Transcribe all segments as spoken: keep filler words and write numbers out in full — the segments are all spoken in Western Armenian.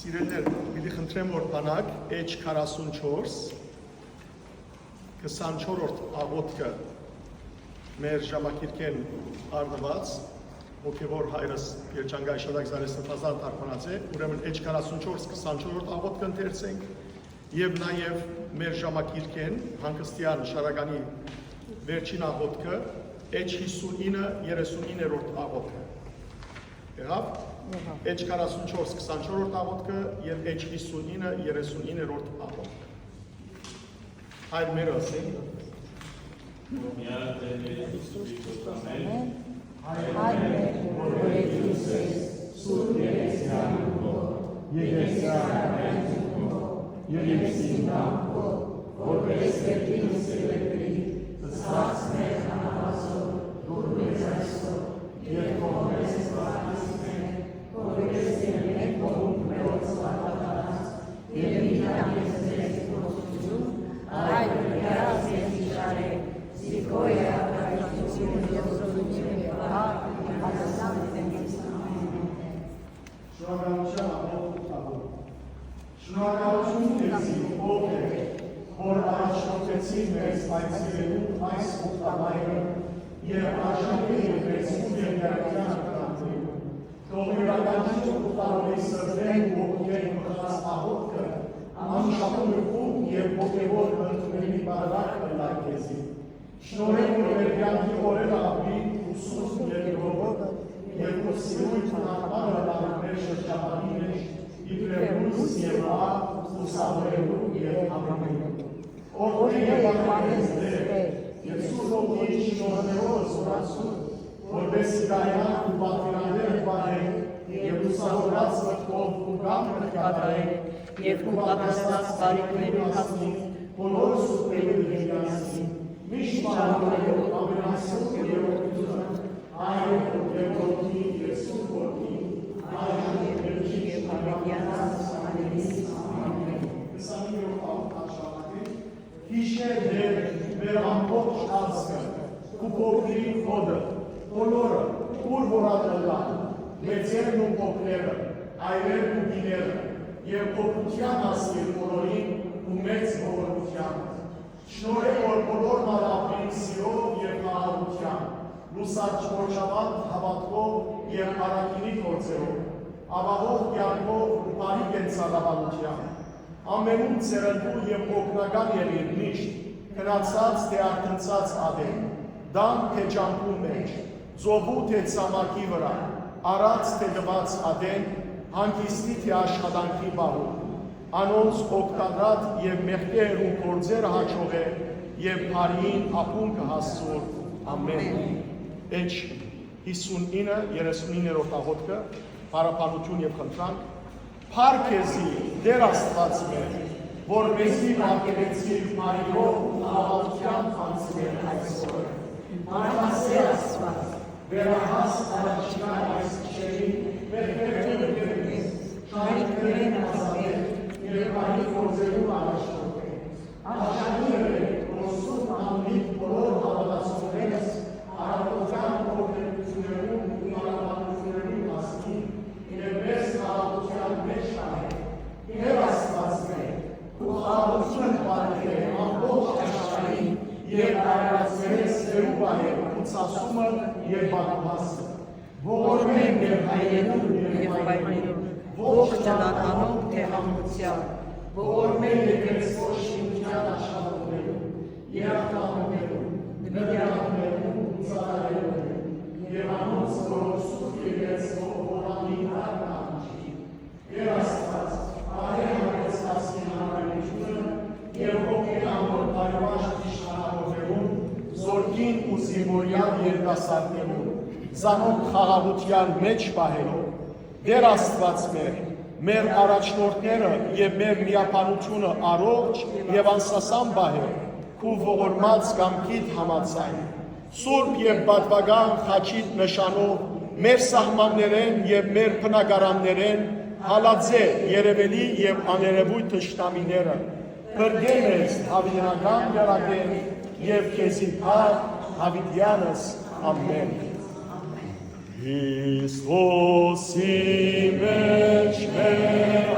Սիրելիներ, պիտի խնդրեմ, որ բանակ էջ քառասունչորս, քսանչորսերորդ աղոթքը մեր ժամագիրքէն առնուած, հոգեվոր հայրս Երջանկայ Շատակ Զարեսնֆազան թարգմանած է, ուրեմն էջ քառասունչորս, քսանչորսերորդ աղոթքը ընթերցենք, եւ նաեւ մեր ժամագիրքէն հանգստեան շարականի վերջին աղոթքը, էջ հիսունինը, երեսունիններորդ աղոթքը։ Եղա՞վ։ Եղա։ Էջ քառասունչորս, քսանչորսերորդ աղոթքը եւ էջ հիսունինը, երեսունիններորդ աղոթքը։ Հայր մեր ասենք։ Յիսուս Քրիստոս, ամեն։ Հայր մեր, որ երկիրս ես, սուրբ Եկեղեցիան քո, Եկեղեցիան քո, Եկեղեցին դամ քո, որպես երկիրս երկրի, ծծած մեր անհավասոր, դուր մեծ այսօր, եւ կողմերս վարդից մեր, որպես եւ մեր կողմ մերոց վարդատարած, եւ մի տանես մեզ գործություն, այլ դրած մեզ իշխարե, զիգոյ ակարայցություն եւ զորություն եւ ահ, հաստատ մեզ ամեն մէկը։ Շնորհակալության աղոթք կտամ։ Շնորհակալություն քեզի, ով է, որ առաջնորդեցին մեզ այցելելու այս ուխտավայրը եւ արժանի մեզ ու ներկայության կանգնելու։ Թող իւրաքանչիւր ուխտավորի սրտեն ու հոգիէն բխած աղոթքը անշահուն ու խուլ եւ հոգեվոր հրդունելի բարդակ կ'ըլլայ քեզի։ Շնորհակալ որ մեր կեանքի օրերը ապրի ուսուն երկրով, եւ որ սիրոյթ נחմանը լալու մեր շրջապատի մեջ, իբրեւ լույս եւ աղ, ուսավորելու եւ համեմելու։ Օրհնի եւ պահի մեզ Տեր, եւ Սուրբ Հոգի շնորհներով զորացու, որպեսզի կայանանք ու պատվիրանները պահենք, եւ լուսավորած մտքով ու կամքը կատարենք, եւ քու պատրաստած բարիքներուն հասնենք, բոլոր սուրբերուն հետ միասին, միշտ շարունակելով ամենասուրբ երախտությունը, Հայր եւ Որդի եւ Սուրբ Որդի, այժմ եւ մինչեւ յաւիտեան ամենից, ամէն։ Քսանիններորդ աղոթք շարունակենք։ Յիշէ Տեր մեր ամբողջ ազգը, քու փոքրիկ հօդը, բոլորը, ուր որ ան ըլլան, մեծերն ու փոքրերը, այրերն ու կիները, եւ փոքրութեան հասնիր բոլորին ու մեծ ողորմութեան։ Շնորհակալ որ բոլորն ալ ապրին սիրով եւ խաղաղութեան, լուսաց չորչաւանդ հաւատքով եւ առաքինի գործերով, ապահով կեանքով ու բարի կենսաբանութեան։ Ամենում ձեռնտու եւ օգնական եղիր միշտ, քնացած թէ արթնցած ատեն, տան թէ ճամբու մէջ, ծովու թէ ցամաքի վրայ, առած թէ տուած ատեն, հանգիստի թէ աշխատանքի պահու, անոնց օգտակար եւ մեղքերուն գործերը հաջողէ եւ բարիին ապուն կը հասցուր։ Ամէն։ Էջ հիսունինը, երեսունիններորդ աղոթքը, փառաբանություն եւ խնդրանք։ Փառք քեզի, Տեր Աստուած մեր, որ մեզի պարգեւեցիր բարիով ու խաղաղութեան անցնել այսօր։ Մարդասեր Աստուած, վերահաս առաջիկայ այս գիշերին, մեր քեզի, շարիքներէն ազատել եւ բարի գործերու առաջնորդել։ Արժանի եղեք, որ Սուրբ Անունիդ բոլոր հաւատացողներս առատության օրհնելիություններուն ու յարաբանություններուն հասնին եւ մեզ խաղաղութեան մէջ տանեն։ Տեր Աստուած մեր, քու խաղաղութիւնը պարգեւէ ամբողջ աշխարհին եւ արարածներէս հեռու պահէ քու ցասումը եւ պատուհասը։ Ողորմէ մեր հայրերուն եւ մայրերուն, ողջ ատանոք թէ համբերությամբ, ողորմէ եկեղեցւոյ շինութեան աշխատողներուն, երախտամոռներուն, նվիրատուներուն ու ծառայողներուն, եւ անոնց, որոնք Սուրբ Եկեղեցւոյ ողորմին դարն աղջիկին։ Տեր Աստուած, բարեհաւերցացին անհայրությունը եւ հոգեն անոր բարեբաշխ իշխանավորներուն, զորքին ու զինուորեալ երիտասարդներուն, զանոնք խաղաղութեան մէջ պահելով։ Տեր Աստուած մեր, մեր առաջնորդները եւ մեր միաբանությունը առողջ եւ անսասան պահել, քու ողորմած կամքիդ համաձայն։ Սուրբ եւ պատուական խաչիդ նշանով մեր սահմաններէն եւ մեր բնակարաններէն հալածէ երեւելի եւ աներեւոյթ թշնամիները, փրկէ մեզ յաւիտենական կերակէն եւ քեզի փառք յաւիտեանս։ Ամէն։ Քրիստոսի մէջ մեր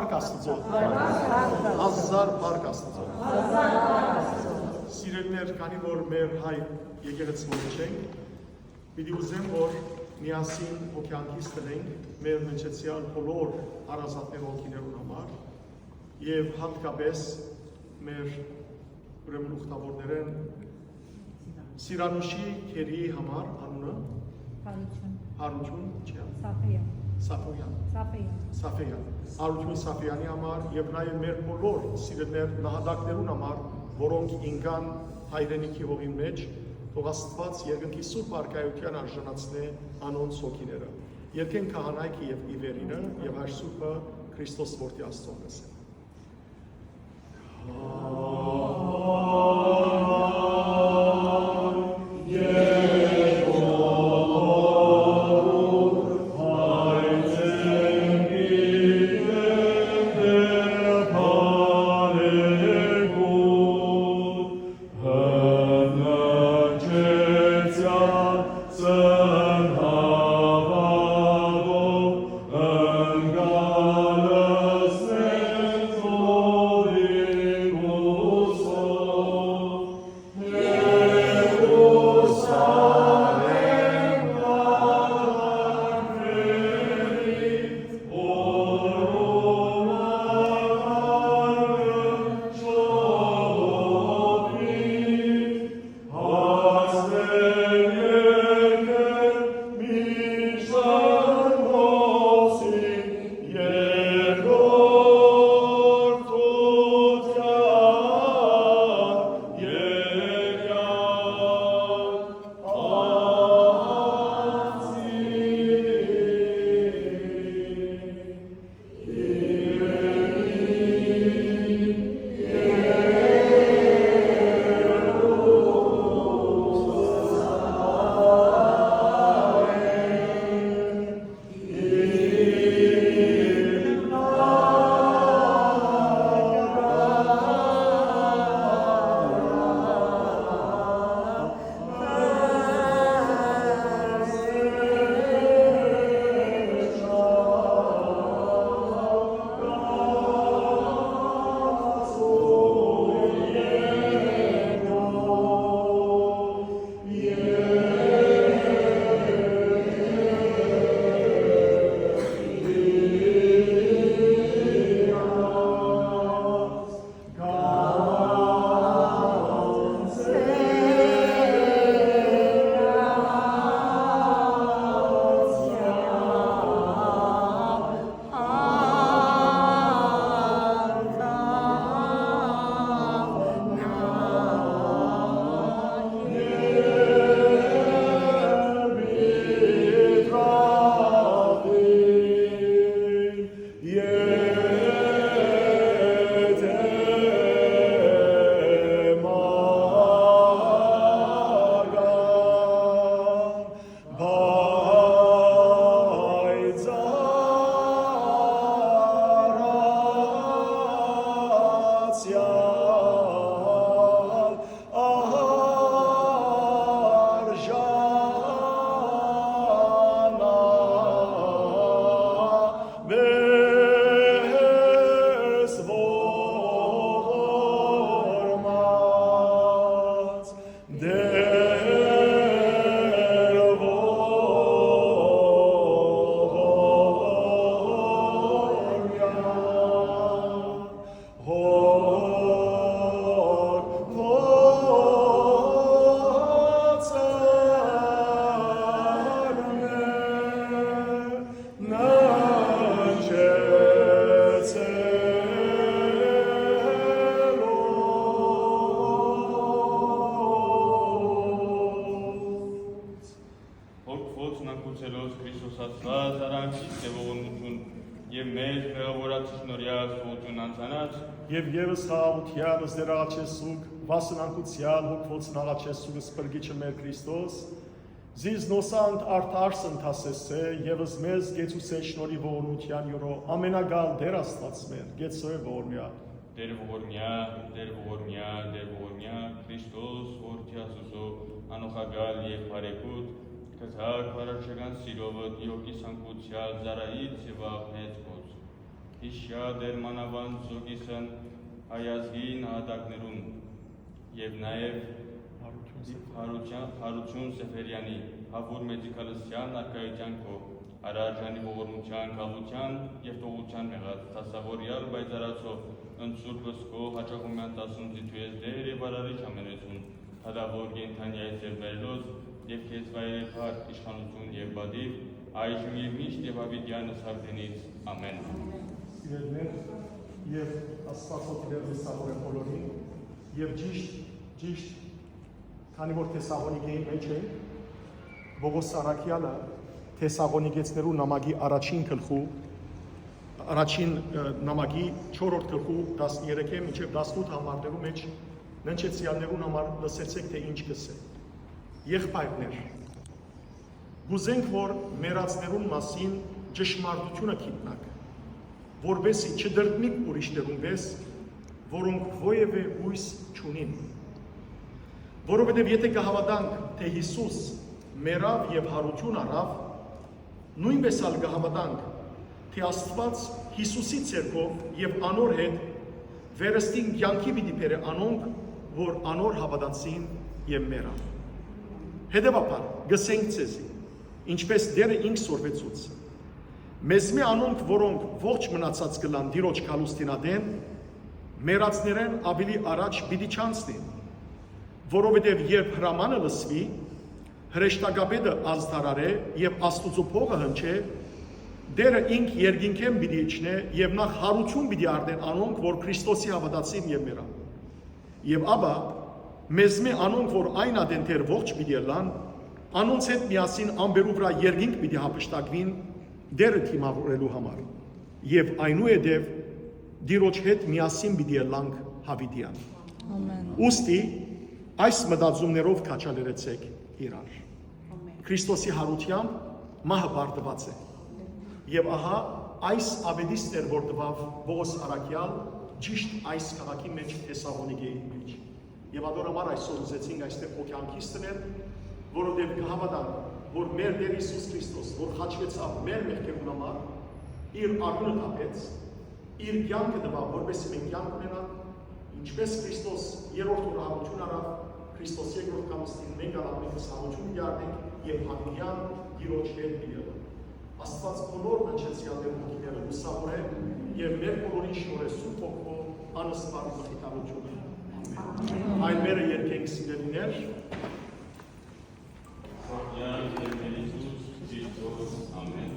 Փառք Աստուծոյ։ Հազար փառք Աստուծոյ։ Սիրելիներ, քանի որ մեր հայ եկեղեցւոյ մէջ ենք, պիտի ուզեմ, որ միասին հոգեանքից տնենք մեր մնջեցեալ բոլոր հարազատներու հոգիներուն համար եւ յատկապէս մեր, ուրեմն, ուխտաւորներէն Սիրանուշի գերիի համար անունը Հարություն։ Հարություն, չէ՞։ Սաֆեյան։ Սաֆոյան։ Սաֆեյան։ Սաֆեյան։ Հարություն Սաֆեանի համար եւ նաեւ մեր բոլոր սիրելիներ նահատակներուն համար, որոնք ինկան հայրենիքի հողին մէջ, թող Աստուած երկնքի սուրբ արքայութեան արժանացնէ անոնց հոգիները։ Երկեն քահանայքը եւ ի վերինը, եւ հայր սուրբը Քրիստոս որդի Աստուծոյ կ'ըսեն։ Հոգ ոնց նակուցելոց Քրիստոս Աստուած, արանքից եւ ողորմություն, եւ մեզ մեղաւորացիչ նորեաց ողջուն անցանած։ Եւ եւս խաղաղութեան զդեր աղաչեսուք, վասն անկուցեալ հոգ ոնց աղաչեսուք սպրգիչը մեր Քրիստոս, զիս նոսանդ արդարս ընթասեսցէ, եւս մեզ գեցուսէ շնորհի ողորմութեան յուրոյ ամենակալ Տեր Աստուած մեր, գեցոյ ողորմեա։ Տեր ողորմեա, Տեր ողորմեա, Տեր ողորմեա, Քրիստոս, որդի Աստուծոյ, անօղակալ եւ բարեկոյթ, գթակ բարարչական սիրովդ, իօկի սանկուցեալ զարայից եւ աղնեց գոց։ Յիշա Տեր մանաւանդ Զոկիսն հայազգի նահատակներուն եւ նաեւ Հարություն Սեֆերյանի, Հարություն Սեֆերյանի, Հաւուր Մեծի Քալսեան արքայութեան քով, արարժանի ողորմութեան, գաղութեան եւ տողութեան մեղած, դասաւորեալ պայծառացող, ընդ Սուրբ Ոսկո Հաչախումեան դասուն զիթուես Տեր եւ արարիչ ամենեցուն, դատաւոր կենդանի այս եւ մերլոց, եւ քեզ վայելեփառ իշխանութիւն եւ պատիւ, այժմ եւ միշտ եւ յաւիտեան ըսաւդենից։ Ամեն։ Սիրելիներ, եւ Աստուած օգնի լուսաւորե բոլորին, եւ ճիշտ, ճիշտ, քանի որ Թեսաղոնիկեի մեջ ենք, Պողոս Առաքեալը Թեսաղոնիկեցիներու նամակի առաջին գլխու, առաջին, ը, նամակի չորրորդ գլխու տասներեքը մինչեւ տասնութ համարներու մեջ ննջեցեալներուն համար լսեցէք, թէ ինչ կ'ըսէ. «Եղբայրներ, կ'ուզենք որ մեռածներուն մասին ճշմարտութիւնը գիտնաք, որպէսզի չտրտմիք ուրիշներուն պէս, որոնք որեւէ յոյս չունին։ Որովհետեւ եթէ կը հաւատանք, թէ Յիսուս մեռաւ եւ յարութիւն առաւ, նոյնպէս ալ կը հաւատանք, թէ Աստուած Յիսուսի ձեռքով եւ անոր հետ վերստին կեանքի պիտի բերէ անոնք, որ անոր հաւատացին եւ մեռան։ Հետեւաբար, կ'ըսենք ձեզի, ինչպէս Տէրը ինք սորվեցուց. մեզմէ անոնք, որոնք ողջ մնացած կ'ըլլան Տիրոջ գալուստին ատեն, մեռածներէն աւելի առաջ պիտի չանցնին, որովհետեւ երբ հրամանը լսուի, հրեշտակապետը ազդարարէ եւ Աստուծոյ փողը հնչէ, Տէրը ինք երկինքէն պիտի իջնէ եւ նախ յարութիւն պիտի առնեն անոնք, որ Քրիստոսի հաւատացին եւ մեռան։ Եւ ապա, մեզմէ անոնք, որ այն ատեն դեռ ողջ պիտի ըլլան, անոնց հետ միասին ամպերու վրայ երկինք պիտի յափշտակուին Տէրը դիմաւորելու համար։ Եւ այնուհետեւ Տիրոջ հետ միասին պիտի ըլլանք յաւիտեան։ Ամեն։ Ուստի այս մտածումներով քաջալերեցէք իրար։ Ամեն։ Քրիստոսի յարութեամբ մահը պարտուած է։ Եւ ահա այս աւետիցն էր, որ տուաւ Պողոս Առաքեալ ճիշտ այս քաղաքի մեջ, Թեսաղոնիկեի մեջ։ Եւ ատոր համար այսօր ուզեցինք այստեղ հոգեանքից տնել, որովհետեւ կը հաւատանք, որ մեր Տէր Յիսուս Քրիստոս, որ խաչուեցաւ մեր մեղքերուն համար, իր արիւնը թափեց, իր կեանքը տուաւ, որպեսզի մենք կեանք ունենանք, ինչպէս Քրիստոս երրորդ օրը յարութիւն առաւ, Քրիստոս երկրորդ կամստին մենք ալ ամենքս յարութիւն պիտի առնենք եւ յաւիտեան Տիրոջ հետ պիտի ըլլանք։ Աստուած բոլոր ննջեցեալներու հոգիները լուսաւորէ եւ մեր բոլորին շնորհէ Սուրբ Հոգիով անսպառ մխիթարութիւնը։ Ամեն։ Այլմերը երգենք, սիրելիներ։ Սուրբ Յարդարից Քրիստոս, ամեն։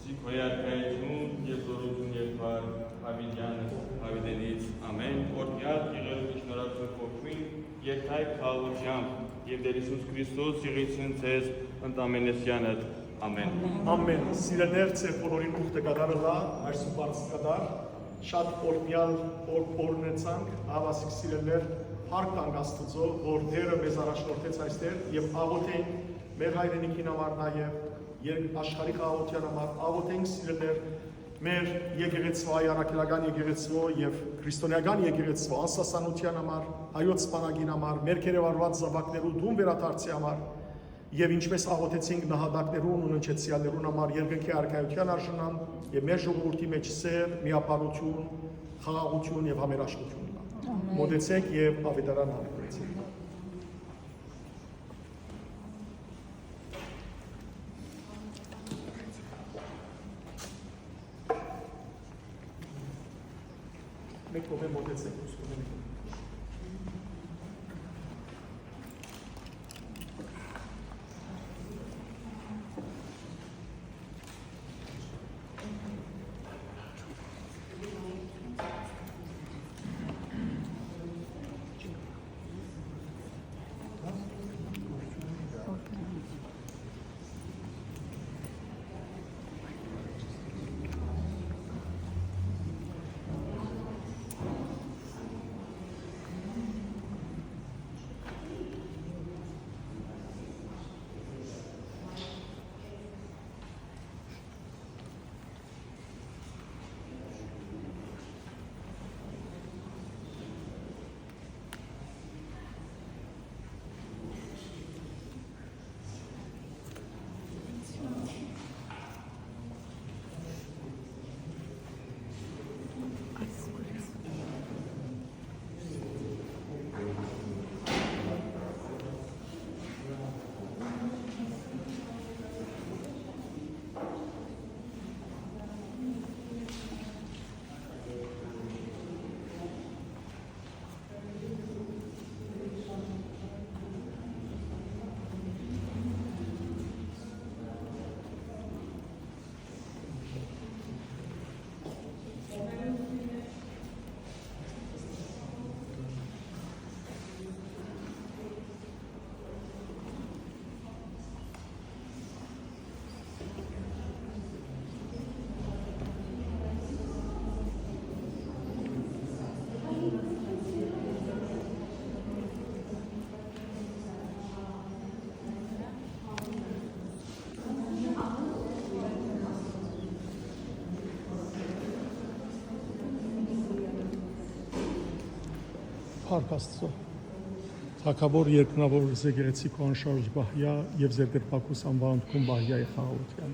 Զի քո արքայութիւն եւ զօրութիւն եւ փառք յաւիտեան, յաւիտենից ամէն, օրհնեալ եղեք, շնորհակալ Հոգիին, երթայք խաղաղութեամբ, եւ Տէր Յիսուս Քրիստոս եղեցին ձեզ ընդամենեսյանդ։ Ամէն։ Ամեն։ Սիրելիներ, ձեր բոլորին ուխտը կատարը լա, այսու բարձր կատար։ Շատ օրհնեալ օր, օրհնեցանք, ահա սիրելիներ, փառք տանք Աստուծոյ, որ Տէրը մեզ առաջնորդեց այստեղ, եւ աղօթենք մեր հայրենիքին համար նաեւ, երկ-, աշխարհի խաղաղութեան համար, աղօթենք, սիրելիներ, մեր եկեղեցւոյ, առաքելական եկեղեցւոյ եւ քրիստոնեական եկեղեցւոյ անսասանութեան համար, հայոց բանակին համար, մեր գերեվարուած զաւակներու տուն վերադարձի համար, եւ ինչպես աղօթեցինք նահատակներուն ու ննջեցեալներուն համար երկնքի արքայութեան արժանան եւ մեր ժողովուրդի մէջ սէր, միաբանութիւն, խաղաղութիւն եւ համերաշխութիւն ըլլայ։ Ամէն։ Մօտեցէք եւ աւետարան հանդիպեցէք։ Մէկ կողմէ մօտեցէք, մյուս կողմէ մէկ կողմէ։ Փառք Աստուծոյ։ Թագաւոր երկնաւոր, զեկեղեցի քո անշարժ պահեա եւ զեր Տեր Բաքուս անվանդ քուն պահեա խաղաղութեան։